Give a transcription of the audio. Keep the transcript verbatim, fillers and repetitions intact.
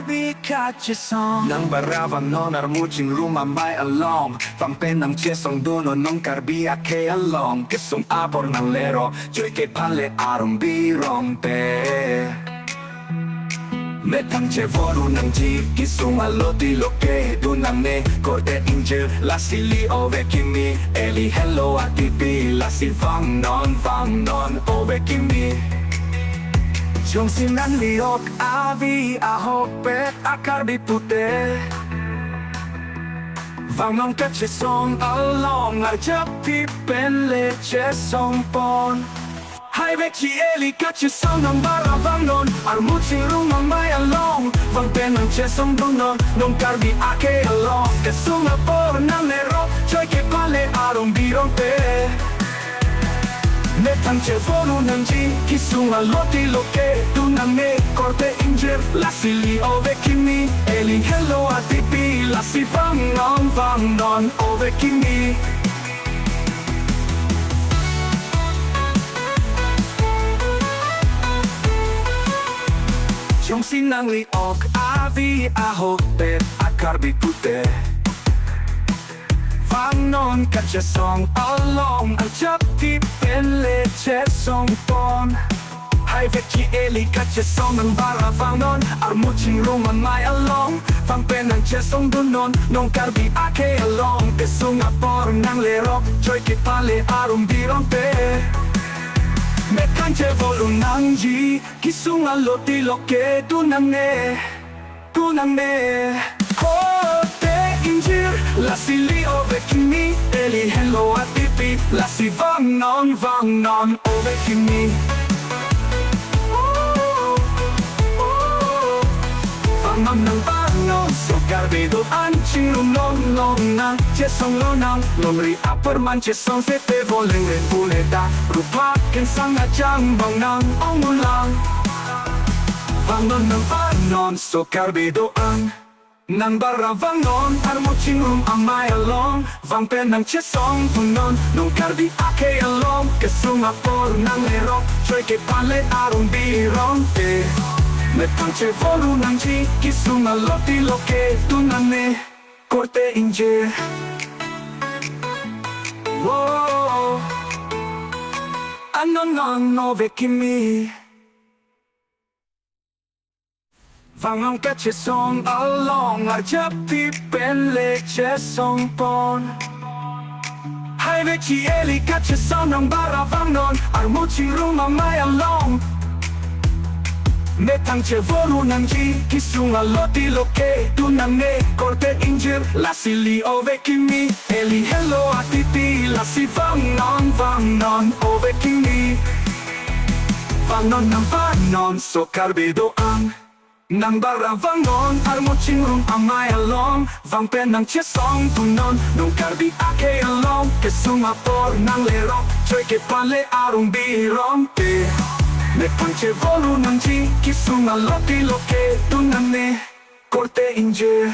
Karbi kachesong. Nang bara vangnon armu chingrum amei along, vang pen nangchesongdunnon non Karbi akhei along. Kesung apor nanglerok, choike pale arong birong te. Methang chevoru nangji, kesung aloti loke dun nangne, korte ingjir, lasi li-ove kimi, eli henlo atipi, lasi vangnon, vangnon, ove kimi. Jongsi nangli ok avi ahokpet a-Karbi pute, vangnon kachesong along arjaptip pen le chesongpon. Haivekji eli kachesong, nang bara vangnon armu chingrum amei along, vang pen nangchesongdunnon non Karbi akhei along. Kesung apor nanglerok, choike pale arong birong te. Methang chevoru nangji, kesung aloti loke dun nangne, korte ingjir, lasi li-ove kimi, eli henlo atipi, lasi vangnon, vangnon, ove kimi. Jongsi nangli ok avi ahokpet a-Karbi pute, vangnon kachesong along arjaptip pen le chesongpon. Haivekji eli kachesong, nang bara vangnon armu chingrum amei along, vang pen nangchesongdunnon non Karbi akhei along. Kesung apor nanglerok, choike pale arong birong te. Methang chevoru nangji, kesung aloti loke dun nangne, dun nangne. Korte ingjir, lasi li-ove kimi, eli henlo atipi, lasi vangnon, vangnon, ove kimi. Vangnon nang bara nonso Karbi do-an, chingrum non non nang, chesong lonang, longri apor man chesong sete, voleng re pule ta, rupak kensang ajang bang nang ong ulang. Vangnon nang bara nonso Karbi do-an. Nang bara vangnon armu chingrum amei along, vang pen nangchesongdunnon non Karbi akhei along. Kesung apor nanglerok, choike pale arong birong te. Methang chevoru nangji, kesung aloti loke dun nangne, korte ingjir. Wo. Anon non, ove kimi. Vangnon kachesong along arjaptip pen le chesongpon. Haivekji eli kachesong, nang bara vangnon armu chingrum amei along. Methang chevoru nangji, kesung aloti loke dun nangne, korte ingjir, lasi li-ove kimi, eli henlo atipi, lasi vangnon, vangnon, ove kimi. Vangnon nang bara nonso Karbi do-an. Nang bara vangnon armu chingrum amei along, vang pen nangchesongdunnon non Karbi akhei along. Kesung apor nanglerok, choike pale arong birong te. Methang chevoru nangji, kesung aloti loke dun nangne, korte ingjir.